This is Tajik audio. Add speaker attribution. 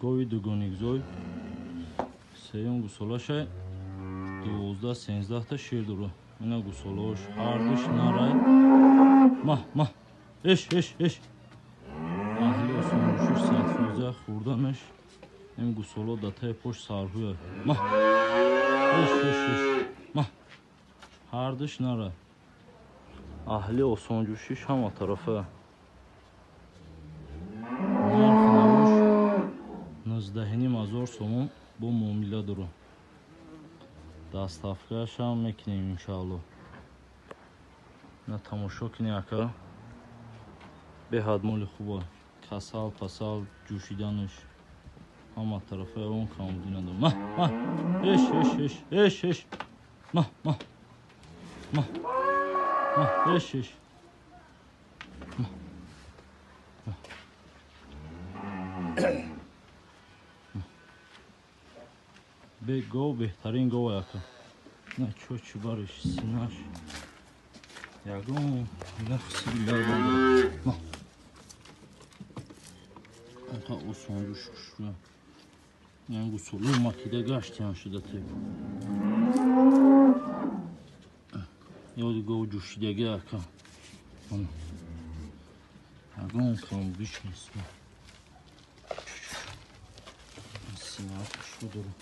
Speaker 1: Гови дугоникзой, сеюм гусолашай, 12-13 та шир дора. Ина гусолаош ҳардуш нарай. Ма, ма, иш, иш, иш. Аҳли осонҷӯшиш 100% хӯрданаш. Ин гусоло датаи пош сарҳуя. Ма, иш, иш, иш. Ма, ҳардуш нарай. Аҳли осонҷӯшиш ҳама тарафа. Нархи навош 19,5 ҳазор сомон, бо муомила дорам. Доставкаашам мекунем, иншаалло. На, тамошо кунӣ, ака, беҳад моли хуба. Касал пасал ҷӯшиданаш ҳама тарафа, он камбудӣ надорам. Ма, ма, иш, иш, иш, иш, иш. Ма, ма, ма, ма, иш, иш. Ма, ма. Гов беҳтарин гов, ака. На, чочи бариш, синаш ягон нақси. Ма, осонҷӯш хушрӯя. Ям гусолу макида гаштиам шуда теб. Ёди гов ҷӯшидаги, ака, ягон камбудиш нест. Сина хушрӯ дорам.